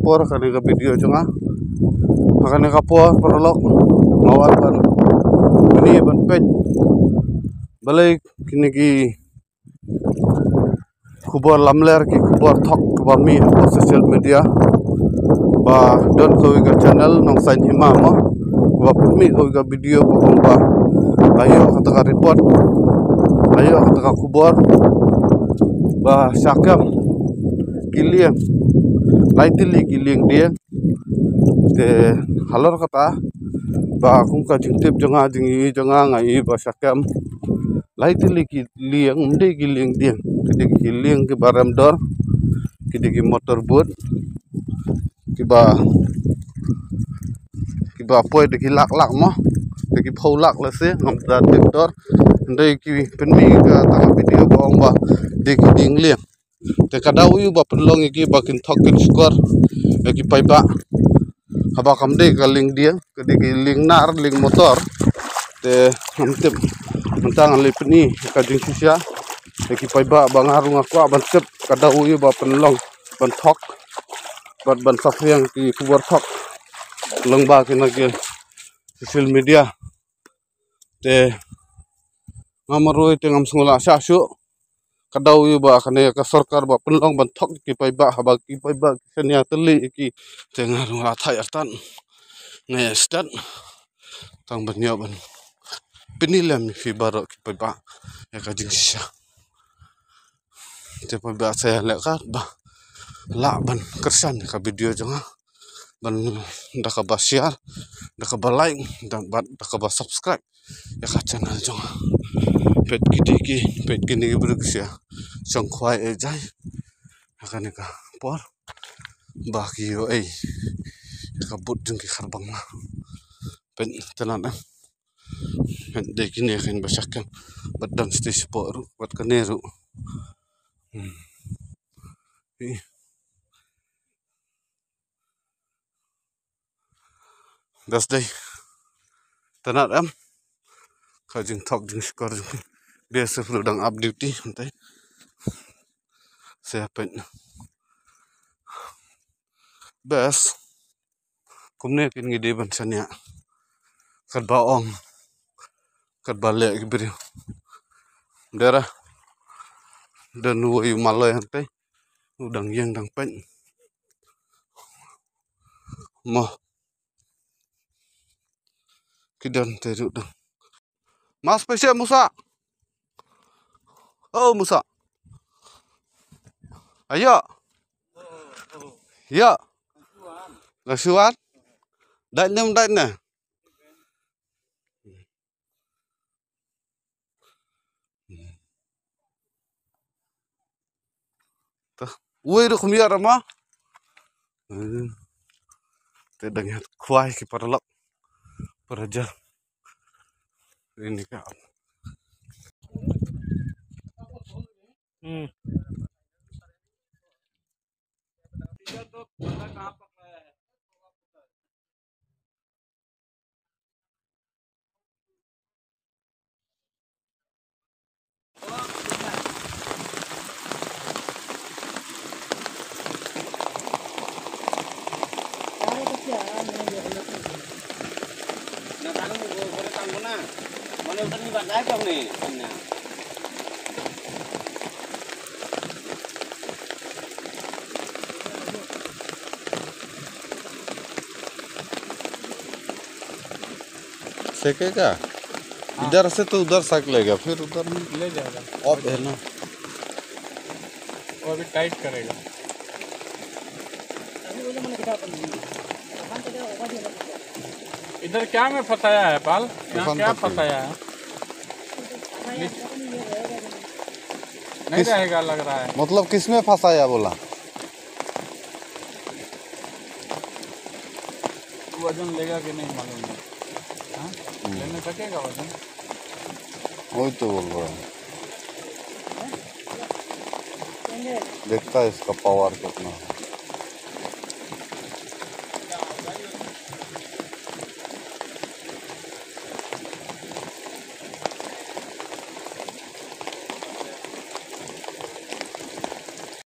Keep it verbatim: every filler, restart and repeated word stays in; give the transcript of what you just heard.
por ha kane ka video jong nga. Ha kane ka por paralok, nga wan ban pyni ban peit balei kine ki khubor lamler, ki khubor thok kaba mih ha social media. Ba don kawei ka channel Nongsain Hima mo, kaba pynmih kawei ka video ba ong ba la ïoh kata ka report, la ïoh kata ka khubor ba sha kem ki lieng, lai tylli ki lieng dieng. Te halor kata, ba kum ka jingtip jong nga, jingïohi jong nga, nga i ba sha kem lai tylli ki lieng, ym dei ki lieng dieng, ki dei ki lieng kiba rem dor, ki dei ki motor boat, kiba, kiba poi da ki lak lak mo, da ki phew lak lehse, ngam da tip dor. Hynrei ki pynmih kata ka video ba ong ba dei ki dieng lieng. Te ka daw ïa u ba pynlong ïa ki ba kin thok kin shukor ïa ki paidbah. Haba kam dei ka lieng dieng, ka dei ki lieng nar, lieng motor. Te ngam tip, mynta ngan leit pyni ka jingshisha ïa ki paidbah ba nga ruh nga kwah ban tip. Ka daw ïa u ba pynlong ban thok bad ban saphriang ki khubor thok lyngba kine ki social media. Te nga marwei te ngam sngewlah shah shuh. Ka daw ïa u ba kane ka sorkar ba pynlong ban thok ki paidbah, haba ki paidbah ki shaniah tylli ïa ki. Te nga ruh nga la thait artat, nga ïa stad tang ban ïoh ban pyni lem ïa phi baroh ki paidbah ïa ka jingshisha. Te paidbah sa ïaleh kat ba lah ban kyrshan ïa ka video jong nga ban da kaba share, da kaba like, da bad da kaba subscribe ïa ka channel jong nga. Peit kiti ki, peit kine ki briew ki sha shong khwai ejai ha kane ka por ba ki ïoh ei ïa ka boat jong ki Khar Bangla. Peit, te nang em. Peit, dei kine kin ba sha kem bad dang sdei shapoh ruh bad kane ruh. Hmm. Ih. Best day. Te nang em. Ka jingthok jingshukor jong ki. Best of luck, dang up duty hangtai. Sa peit. Best. Kumne kin ngi dei ban shaniah. Katba ong, katba leh ki briew. Dera don uwei u maloi hangtai, u dang ïeng dang peit. Mo. Ki don te ruh dang. Mas pese Musa. Oh, Musa. Ayo. Ya. Lasuan. Dai nem dai ne. Tah. Wei ruh khum ïa rama. Hmm. Te dang ïa khwai ki paralok. Para ja. Ini ka. Hmm. सेकेगा? हाँ। इधर से तो उधर साइड लेगा, फिर उधर में ले जाएगा। ऑफ है ना? वो अभी टाइट करेगा। इधर क्या में फंसाया है पाल? यहाँ किसान क्या पत्ती। फंसाया है? नहीं रहेगा, लग रहा है। मतलब किसमें फंसाया बोला? वजन लेगा कि नहीं मालूम नहीं। हाँ? हम्म। लेने थकेगा वजन? वही तो बोल रहा हूँ। देखता है इसका पावर कितना है।